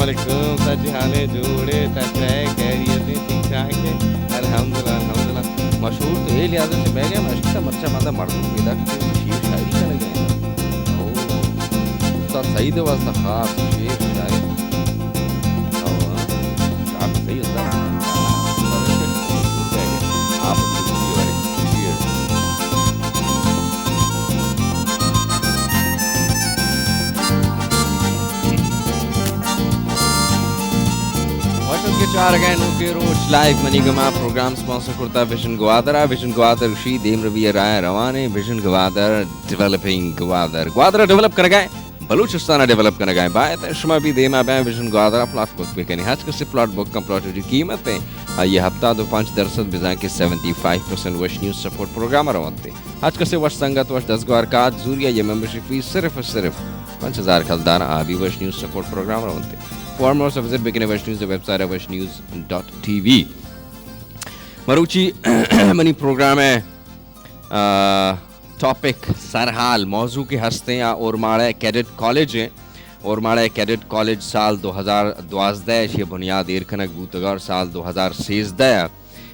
علیکم، سجی حالے جوڑے، تکرے خیریت، ٹھیک ٹھاک ہے؟ الحمدللہ، الحمدللہ۔ مشہور تو اے لحاظ سے میں گیا، مشکل مرچا مادا مردم پیدا کہ شعر شاعری کرنے گئے۔ او، استاد سعید واسطہ خاص شعر شاعری۔ او، شعر صحیح ہوتا ہے۔ آپ وشت کہ چارگئے نوکیں روچ لائیو منی گما پروگرام سپانسر کرتا ویژن گوادر ء۔ ویژن گوادر شی دیم روی ء راہ ء روان ء۔ ویژن گوادر ڈیولپنگ گوادر، گوادر ء ڈیولپ کنگا ء بلوچستان ء ڈیولپ کنگا ء۔ باید شما بھی دیما بیں ویژن گوادر ء پلاٹ بک بکنی۔ ہچ کسے پلاٹ بک کن، پلاٹ ء جو قیمت ء آئی ء ہپتاد و پنچ درسد بزاں کہ سیونٹی فائیو پرسنٹ وش نیوز سپورٹ پروگرام ء رونت۔ ہچ کسے وش سنگت، وش دزگوار کات زوری ء یہ ممبرشپ فیس صرف ء صرف پنچ ہزار کلدار آ بی وش نیوز سپورٹ پروگرام رونت۔ فار مور سروسز بکنے وش نیوز ویب سائٹ وش نیوز ڈاٹ ٹی وی۔ مروچی منی پروگرام ء، آ، ٹاپک، سرحال، موضوع کہ ہستیں آ اورماڑہ کیڈٹ کالج ہیں۔ اورماڑہ کیڈٹ کالج سال دو ہزار دوازدہ ء ایشی بنیاد ایر کنگ بوتگ اور سال دو ہزار سیزدہ ء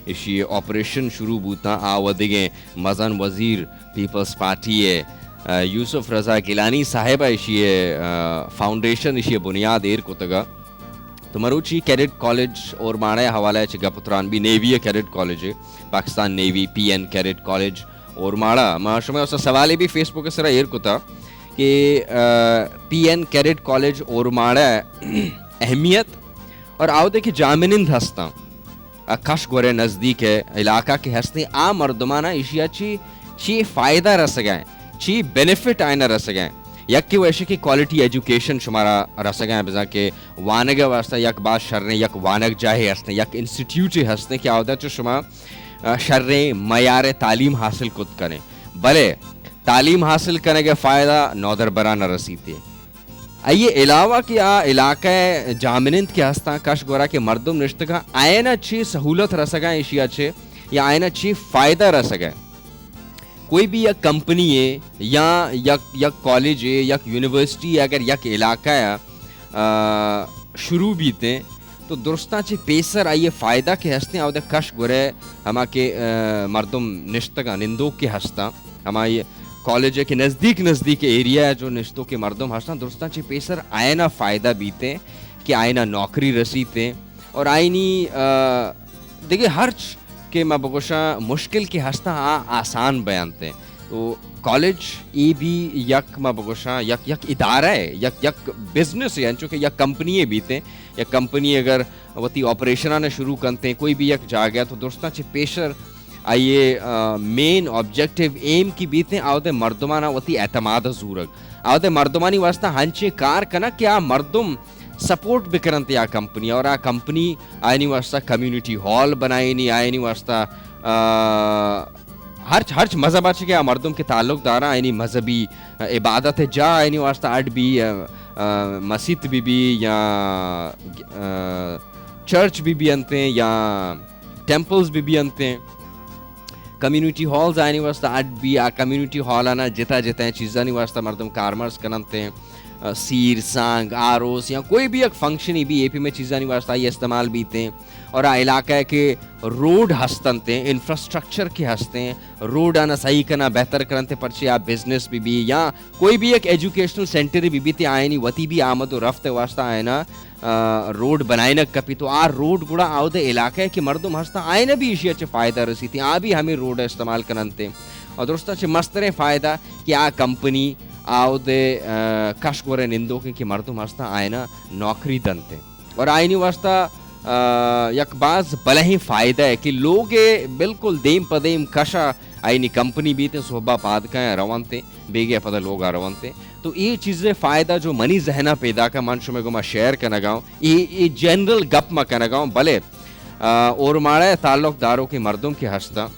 ایشی آپریشن شروع بوتاں۔ آ ودگیں مزن وزیر پیپلز پارٹی ء، آ، یوسف رضا گیلانی صاحب ء ایشی ء، آ، فاؤنڈیشن، ایشی ء بنیاد ایر کتگ۔ تو مروچی کیڈٹ کالج اورماڑہ ء حوالہ ء چہ گپ ء تران بی، نیوی ء کیڈٹ کالج ء، پاکستان نیوی پی این کیڈٹ کالج اورماڑہ۔ ما شمئے واسطہ سوالے بی فیس بک ء سرا ایر کتا کہ، آ، پی این کیڈٹ کالج اورماڑہ ء اہمیت اور آودے کہ جاہمنند ہستاں۔ ء کش گورے نزدیک ء علاقہ کہ ہستیں آ مردمانا ایشی ء چی، چی فائدہ رسگا ہے، چی بینیفٹ آئینا رسگا ہے۔ یکے ویشے کہ کوالٹی ایجوکیشن شمارا رسگا ہے، بزاں کہ وانگ ء واسطہ یک باز شریں یک وانگ جاہے ہستیں، یک انسٹیٹیوٹے ہستیں کہ آودا چو شما، ء، شریں معیار تعلیم حاصل کت کنیں۔ بلے تعلیم حاصل کنگ ء فائدہ نودربراں نہ رسیتے۔ آئی ء علاوہ کہ آ علاقہ ء جاہمنند کہ ہستاں کش گورا کہ مردم نشتگاں، آیانا چے سہولت رسگاں ایشی ء چے یا آیانا چے فائدہ رسگا؟ کوئی بھی یک کمپنی ہے یا یک، یک کالج ہے، یک یونیورسٹی ہے، اگر یک علاقہ ء، آ، شروع بیتیں، تو درستاں چہ پیسر آئی ء فائدہ کہ ہستیں، آودا کش گورے ہما کہ، آ، مردم نشتگاں، نندوک کہ ہستاں، ہمائی کالج ء کہ نزدیک نزدیک ایریا ء جو نشتوکیں مردم ہستاں، درستاں چہ پیسر آئینا فائدہ بیتیں کہ آئینا نوکری رسیتیں اور آئینی، آ، دگہ ہرچ کہ ما بگوشاں مشکل کہ ہستاں آ آسان بیانتیں۔ تو کالج ای بی یک، ما بگوشاں، یک، یک ادارہ ہے، یک، یک بزنس ہے، انچو کہ یک کمپنی ہے بیتیں، یک کمپنی اگر وتی آپریشناں شروع کنتیں کوئی بھی یک جاگہ، تو درستاں چہ پیشر آئی ء، آ، مین آبجیکٹیو ایم کی بیتیں، آودے مردمانا وتی اعتماد زورگ، آودے مردمانی واسطہ ہنچیں کار کنگ کہ آ مردم سپورٹ بکننت یا کمپنی، اور آ کمپنی آئینی واسطہ کمیونٹی ہال بنائینی، آئینی واسطہ، آ، ہرچ، ہرچ مذہب ء چہ کہ آ مردم کہ تعلق داراں، آئینی مذہبی عبادت ء جاہ آئینی واسطہ اڈ بی، آ، آ، مسیت بی بی یا، آ، چرچ بی بی انتیں یا ٹیمپلز بی بی انتیں، کمیونٹی ہالز آئینی واسطہ اڈ بی، آ کمیونٹی ہالانا جتا جتا چیزانی واسطہ مردم کارمرز کننتیں۔ آ، سیر، سانگ، آروس یا کوئی بھی یک فنکشنی بھی اے پی میں چیزانی واسطہ آئی استعمال بیتیں۔ اور آ علاقہ کہ روڈ ہستنتیں، انفراسٹرکچر کہ ہستیں، روڈ آنا صحیح کنا، بہتر کرنتے، پرچے آ بزنس بھی بھی یا کوئی بھی یک ایجوکیشنل سینٹر بھی بھی تے آئینی وتی بھی آمد و رفت واسطہ آئینا، آ، روڈ بنائینگ کپی تو آ روڈ گڑا آودے علاقہ کہ مردم ہستاں آئینا بھی ایشی اچ فائدہ رسیتی، آ بھی ہمیں روڈ استعمال کننتے۔ اور درستاں چہ مستریں فائدہ کہ آ کمپنی آودے، آ، کش گورے نندوکیں کہ مردم ہستاں آئینا نوکری دنتے۔ اور آئینی واسطہ، آ، یک باز بلہیں فائدہ ہے کہ لوگ بالکل دیم پہ دیم کشا آئینی کمپنی بیتیں، صحبہ پاد کئیں رونتیں، بیگے پدا لوگا رونتیں۔ تو اے چیزے فائدہ جو منی ذہنا پیدا کا، من شمے گما شیئر کنگاؤں، اے، اے جنرل گپ ما کنگاؤں، بلے، آ، اورماڑہ تعلق داروں کے مردم کے ہستاں،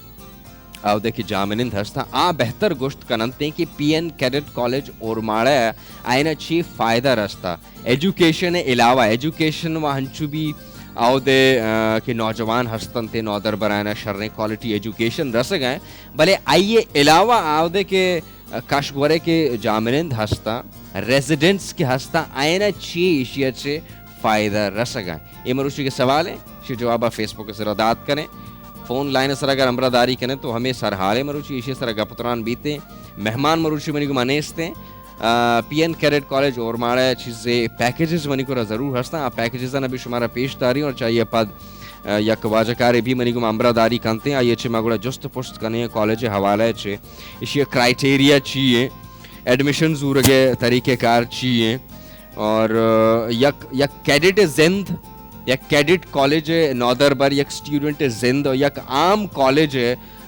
آودے کہ جاہمنند ہستاں، آ بہتر گوشت کننتیں کہ پی این کیڈٹ کالج اورماڑہ آئینا چی فائدہ رستا۔ ایجوکیشن علاوہ، ایجوکیشن و ہنچو بھی آودے، آ، کہ نوجوان ہستنتے، نودربرائنا شریں کوالٹی ایجوکیشن رسگا ہیں، بلے آئی علاوہ آودے کہ، آ، کش گورے کہ جاہمنند ہستاں، ریزیڈنٹس کہ ہستاں، آئینا چی ایشی اچ فائدہ رسگا۔ اے مروچی کے سوال ہے، شی جواب فیس بک سرا دات کنے۔ فون لائن سرا اگر ہمراہ داری کنے تو ہمیں سر حال ہے مروچی ایشی سرا گپ تران بیتے۔ مہمان مروچی منی گما نیستے۔ آ، پی این کیڈٹ کالج اورماڑہ چیزے پیکجز منی کرا ضرور ہستاں۔ آ پیکجز انا بھی شمارا پیش داری اور چاہیے پد، آ، یک واجہ کارے بھی منی گما ہمراہ داری کنتے۔ آئیے چے ما گڑا جست پشت کنے کالج حوالہ چے۔ ایشی کرائٹیریا چی ہے؟ ایڈمیشن زورگے طریقہ کار چی ہے؟ اور، آ، یک، یک کیڈٹ زند، یک کیڈٹ کالج نودربر، یک اسٹوڈنٹ زند اور یک عام کالج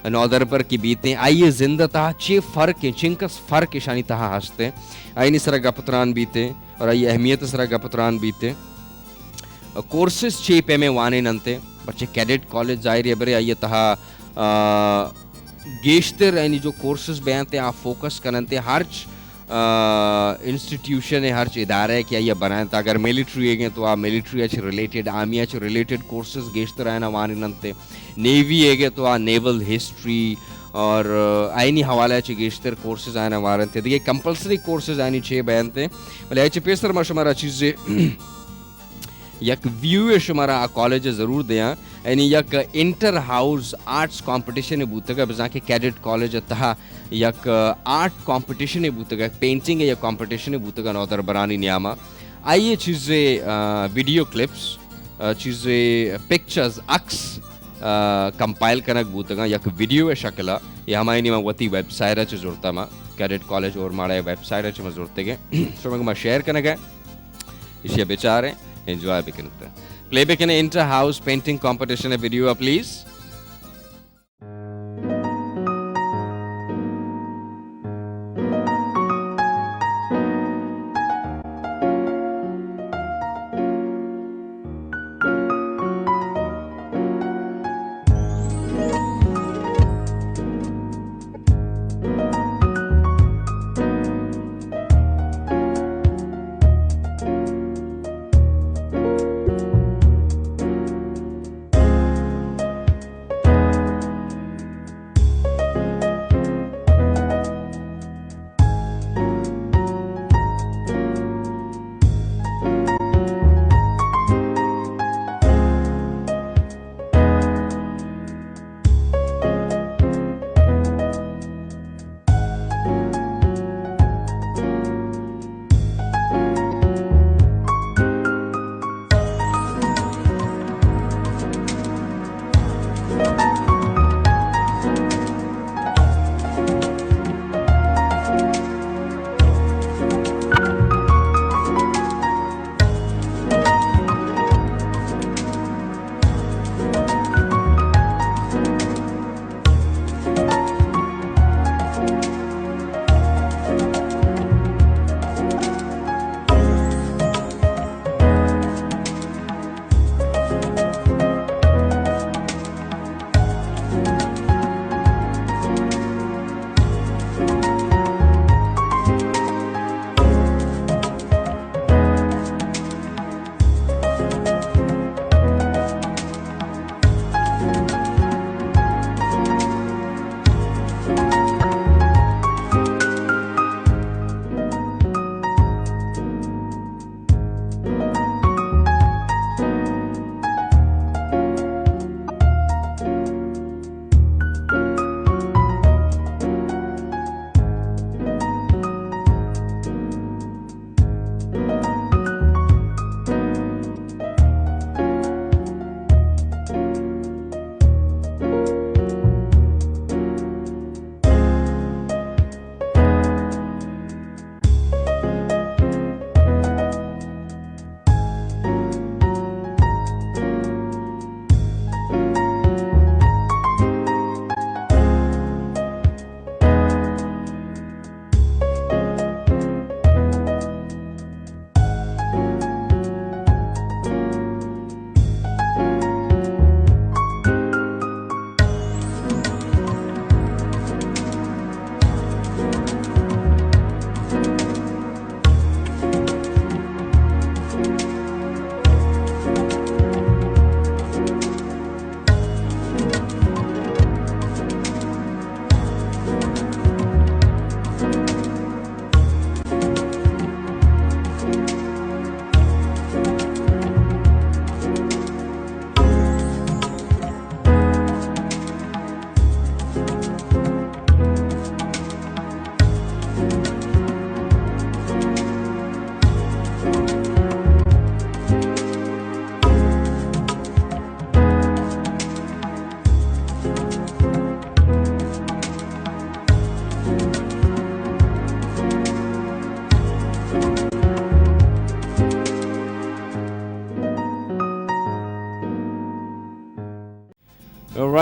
نودربر کی بیتے ہیں۔ آئیے زند تہا چے فرق ہیں، چنکس فرق اشانی تہا ہستے۔ آئینی سرا گپ تران بیتے اور آئی اہمیت سرا گپ تران بیتے۔ کورسز چے پیمیں وانیننتے، پرچے کیڈٹ کالج ظاہر ہے برے آئی تہا، آ، گیشتر یعنی جو کورسز بیانتے آ فوکس کننتے ہرچ، آ، انسٹیٹیوشن ہے، ہرچ ادارہ ہے کہ آئی بنائیں تا اگر ملٹری ہے گے تو آ ملٹری اچ ریلیٹڈ، آرمی اچ ریلیٹڈ کورسز گیشتر آئینا وانیننتے۔ نیوی ہے گے تو آ نیول ہسٹری اور، آ، آئینی حوالہ اچ گیشتر کورسز آئینا وانینتے۔ دیگہ کمپلسری کورسز آئینی چے بیانتے۔ بلے اچ پیسر ما شمارا چیزے یک ویو ء شمارا آ کالج ء ضرور دیاں، یعنی یک انٹر ہاؤس آرٹس کمپٹیشن ء بوتگ ء، بزاں کہ کیڈٹ کالج ء تہا یک آرٹ کمپٹیشن ء بوتگ ء، پینٹنگ ء یک کمپٹیشن ء بوتگ ء نودربرانی نیاما۔ آئی ء چیزے، آ، ویڈیو کلپس، آ، چیزے پکچرز، عکس، آ، کمپائل کنگ بوتگاں یک ویڈیو ء شکل ء۔ یہ ہمائی نیما وتی ویب سائٹ ء چہ زرتا ما، کیڈٹ کالج اورماڑہ ء ویب سائٹ ء چہ ما زرتگیں۔ شما گما شیئر کنگ ء۔ ایشی ء بچاریں، انجوائے بکنت۔ پلے بکنے انٹر ہاؤس پینٹنگ کمپٹیشن ء ویڈیو ء پلیز۔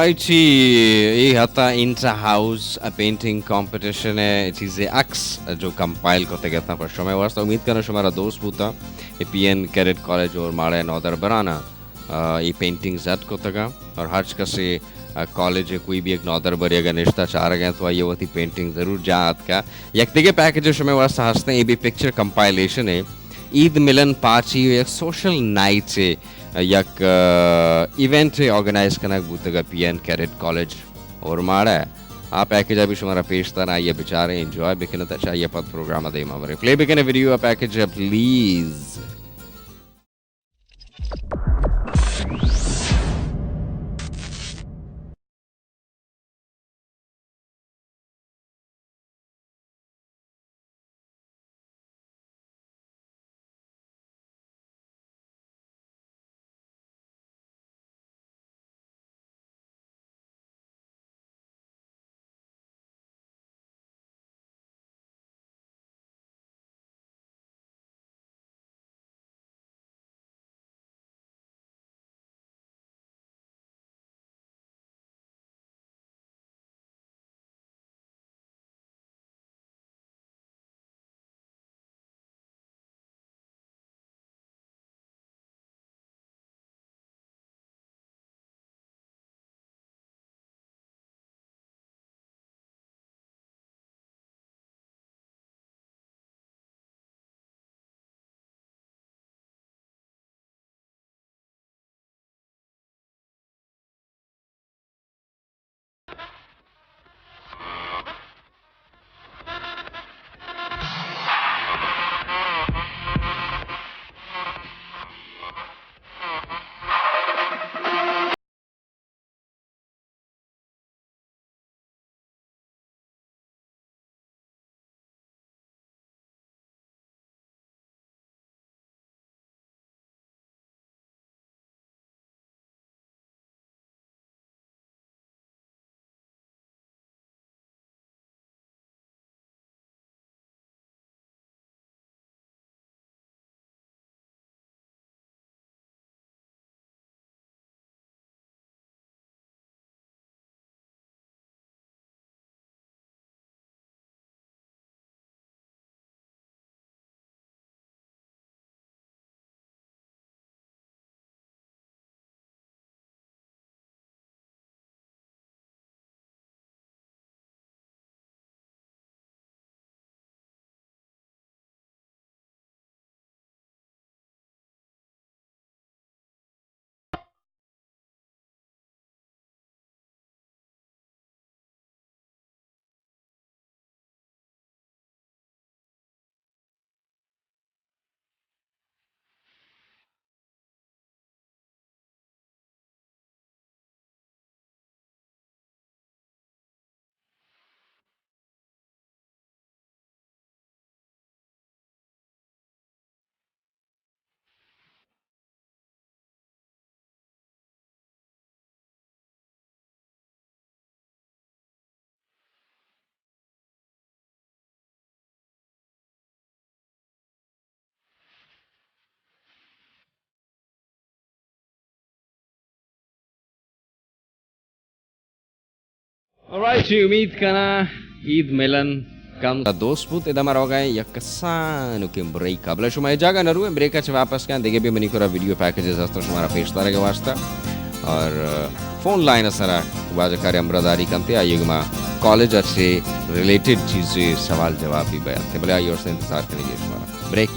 اے چی، اے ہتا انٹر ہاؤس پینٹنگ کمپٹیشن ءِ چیزے عکس جو کمپائل کتگ اتاں پہ شمئے واسطہ۔ امید کناں شمارا دوست بوتاں۔ اے پی این کیڈٹ کالج اورماڑہ ءِ نودربراں آ، اے پینٹنگز اڈ کتگاں اور ہرچ کسے، آ، کالج ءِ کوئی بھی یک نودربرے اگاں نشتہ چارگ ءَ تو آئی ءَ وتی پینٹنگ ضرور جاہ اتکا۔ یک دگہ پیکج شمئے واسطہ ہستیں، اے بھی پکچر کمپائلیشن ءِ۔ عید ملن پارٹی یک سوشل نائٹ ءِ، یک، آ، ایونٹ ءِ آرگنائز کنگ بوتگ ءَ پی این کیڈٹ کالج اورماڑہ۔ آ پیکج ءَ بھی شمارا پیش داراں، آئی ءَ بچاریں، انجوائے بکن ات، چہ آئی ءَ پد پروگرام ءَ دیما بریں۔ پلے بکن ویڈیو ءِ پیکج ءَ پلیز۔ آلرائٹ جی، امید کناں عید ملن کم دوست بوت۔ ادا ما روگا ایں یک کسانکیں بریک ءَ۔ بلے شما اے جاگہ نہ روئے، بریک ءَ چہ واپس کن دگہ بھی منی کرا ویڈیو پیکجز ہست شمارا پیش دارگ ءِ واسطہ۔ اور، آ، فون لائن ءِ سرا واجہ کارے ہمراہ داری کنتے، آئی ءَ گما کالج ءَ چہ ریلیٹڈ چیزے سوال جواب بھی بیان تے۔ بلے آئی ءَ سے انتظار کنگی شمارا۔ بریک۔